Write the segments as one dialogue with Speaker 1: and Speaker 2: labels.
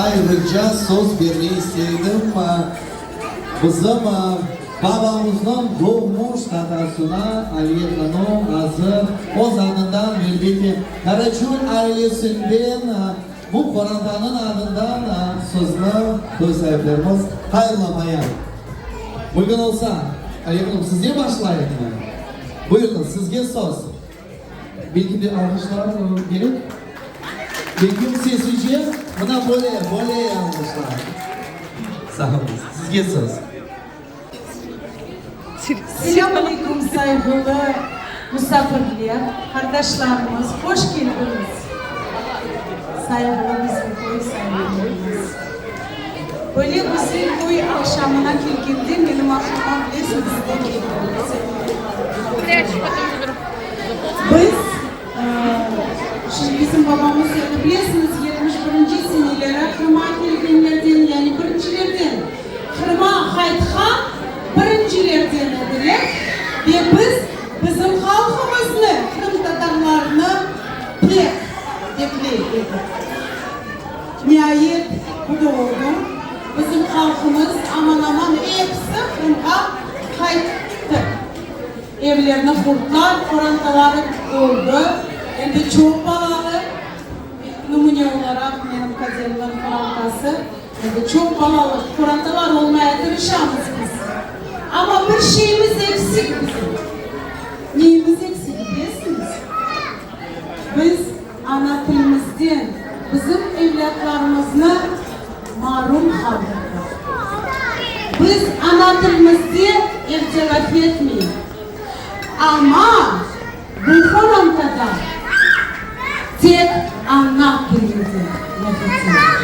Speaker 1: Ayrıca söz bermey isteydim bizim babamıznıñ doğmuş tatasına Aliye hanım azı öz adından ve elbette Karaçöl ailesinden bu qorantanıñ adından sözni toy saiplerimiz hayırlamaya. Mümkün olsa, Aliye hanım, sizden başlayıqmı? Buyurıñız, sizge söz. Belki de alğışlar kerek? Begüm sesice, mına böyle, böyle alğışlar. Sağ oluñız. Sizge söz.
Speaker 2: Selâm aleyküm, sayğılı musafirler, qardaşlarımız, hoş keldiñiz, sayğılı bizim köy sakinlerimiz. Böyle güzel toy aqşamına kelgende menim aqlıma, bilesiñiz, ne keldi? Biz, şimdi bizim babamız endi, bilesiñiz, 71-nci seneleri Qırıma kelgenlerden, yani birincilerden, Qırıma qaytqan birincilerden ediler ve biz bizim halqımıznı, qırımtatarlarnı pek bekley edik. Niayet, bu da oldı. Bizim halqımız aman-aman episi Qırımğa qayttı. Evlerni qurdılar, qorantaları oldı, em de çoq balalı. Nümüne olaraq, menim kaderimniñ qorantası, em de çoq balalı qorantalar olmaya tırışamız biz. Amma bir şeyimiz eksik bizim. Neyimiz eksik, bilesiñiz? Biz ana tilimizden bizim evlâtlarımıznı marum qaldırdıq. Biz ana tilimizde evde laf etmeyik. Amma bu qorantada tek ana tilinde laf eteler.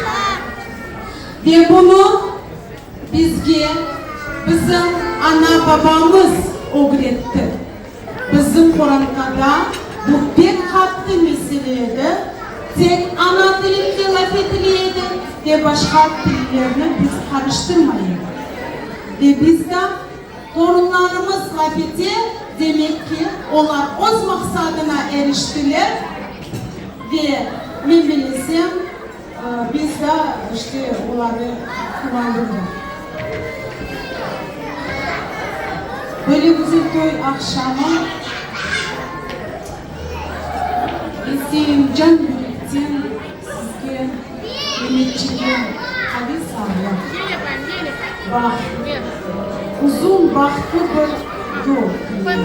Speaker 2: Ve bunı bizge bizim ana-babamız ögretti. Bizim qorantada bu pek qattı mesele edi, tek ana tilinde laf etile edi ve başqa tillerni biz qarıştırmay edik. Ve biz da torunlarımız laf ete, demek ki, olar öz maqsadına eriştiler ve men bilesem, biz da işte olarnı quvandırdıq. Böyle güzel toy aqşamı isteyim can yürekten sizge, Memetçige qaviy sağlıq, baht, uzun bahtlı bir yol tileyim.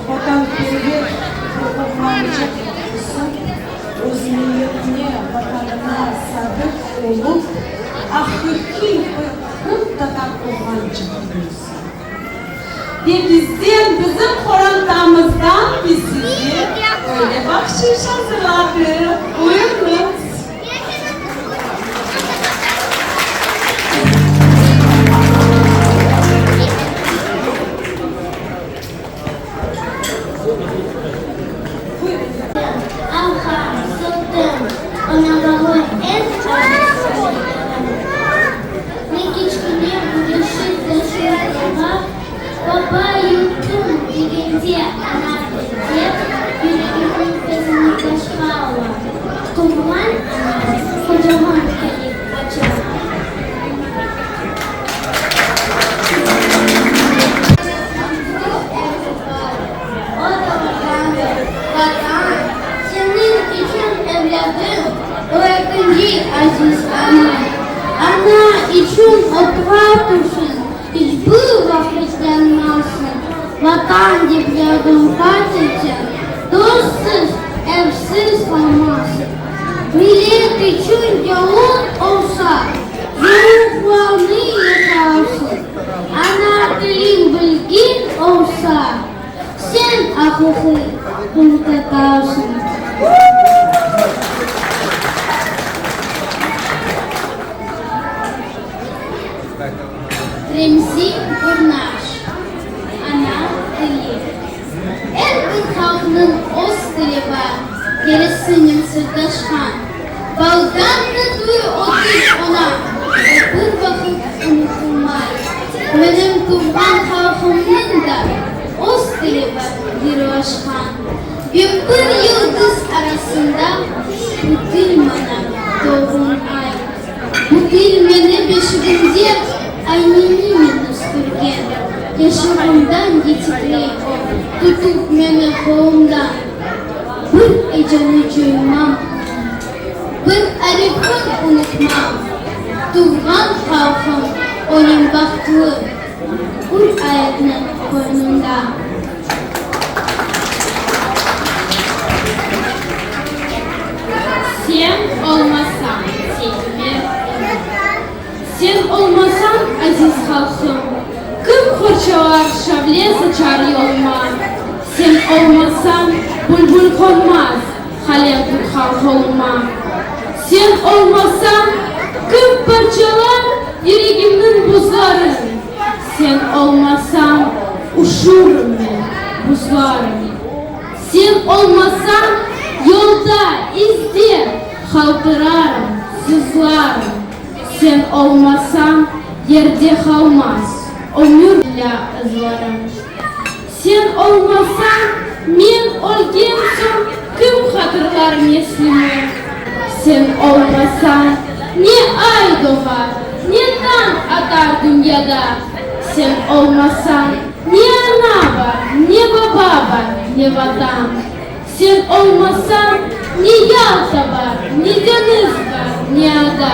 Speaker 2: Vatanperver bir oğlançıq olsun, öz milletine, Vatanına sadıq olıp, aqiqiy bir qırımtatar oğlançığı olsun. Ve bizden, bizim qorantamızdan biz sizge böyle bahşiş azırladıq. Buyurıñız.
Speaker 3: Arqam, sırtım, oña bağlı eñ aziz şeylerim. Men kiçkene güneşi taşlarğa Baba, yuttum, degende, ana dep, yüregimniñ közüni taşqa ala. Tuvğan anam qocaman kelip aça. O da Vatandır. Vatan, seniñ içün evlâdıñ, o ekinci aziz ana. Ana içün otğa tüşün, iç bir vaqıt yanmazsıñ. Vatan dep yardımğa kelseñ, dostsız, evsiz qalmazsıñ. Millet içün yolun olsa, zorluqlarnı yutarsıñ. Ana tiliñ bilgin olsa, sen aqiqiy qırımtatarsıñ. Remzi Burnaş, Ana tili. Er bir halqnıñ öz tili bar, Kerisinen sırdaşqan. Baldan tatlı o til oña, O bir vaqıt unutılmay. Menim tuvğan halqımnıñ da öz. tili bar yırlaşqan. Ve bir yıldız arasında bu til maña doğğun ay. Bu til meni beşigimde ayneninen östürgen. Yaşlığımdan yetikley o, tutup meni qolumdan. Bir eceni coymam onıñ. Bir arifin unutmam, Tuvğan halqım onen bahtlı, Ür ayatnıñ qoynunda.
Speaker 4: Sen olmasañ, Seytumer Emin. Sen olmasañ, aziz halqım, Kim qorçalar, şavle saçar yoluma? Sen olmasañ, bülbül qonmaz Qalem tutqan qoluma. Sen olmasañ, kim parçalar Yüregimniñ buzların? Sen olmasañ, üşürüm men, buzlarım. Sen olmasañ, yolda, izde Qaltırarım, sızlarım. Sen olmasañ, yerde qalmaz Ömür billâ ızlarım. Sen olmasañ, men ölgen soñ kim hatırlar neslimi? Sen olmasañ, ne ay doğar, ne tañ atar dünyada? Sen olmasañ, ne ana bar, ne baba bar, ne Vatan? Sen olmasañ, ne Yalta bar, ne deñiz bar, ne ada?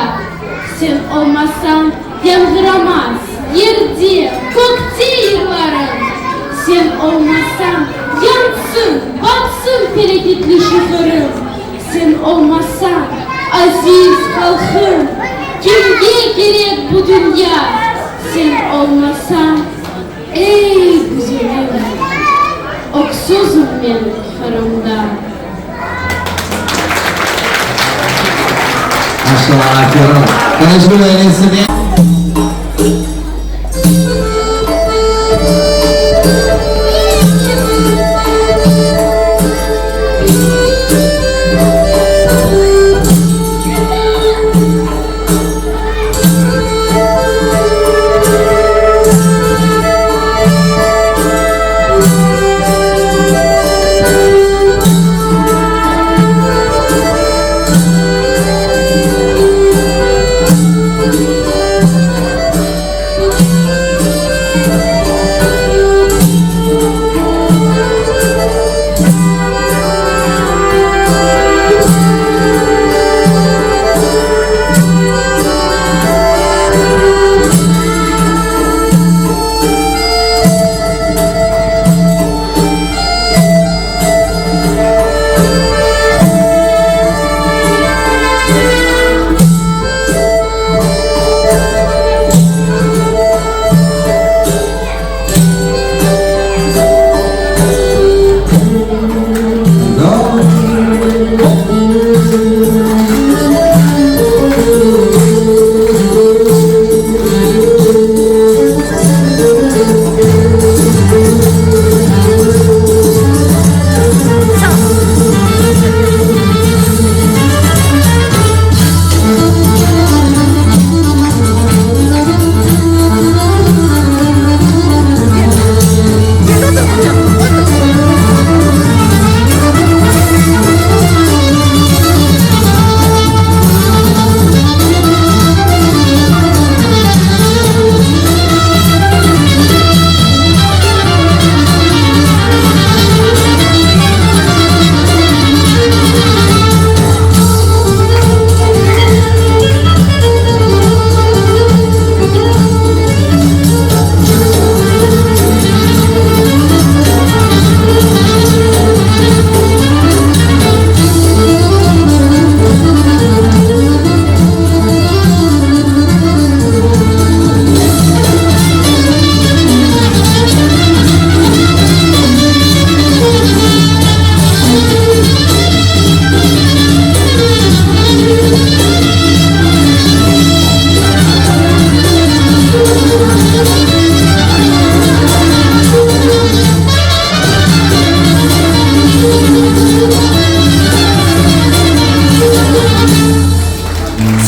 Speaker 4: Sen olmasañ, yañğıramaz yerde, kökte yırlarım. Sen olmasañ, yansın, batsın feleketli şu Qırım. Sen olmasañ, aziz halqım, kimge kerek bu dünya? Sen olmasañ, ey, güzelim, öksüzim men Qırımda.
Speaker 1: Maşallah, aferin. Teşekkür ailesine.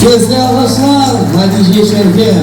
Speaker 1: Sesli alğışlar Hatice Şerfe.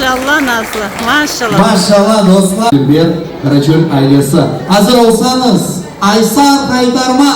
Speaker 5: Maşallah Nazlı, maşallah.
Speaker 1: Maşallah, dostlar. Dülber Karaçöl ailesi. Azır olsañız, Aysar Haytarma!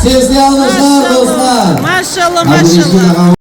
Speaker 1: Sesli alqışlar, dostlar!
Speaker 5: Maşallah,
Speaker 1: Abdureşid
Speaker 5: maşallah.
Speaker 1: ağa.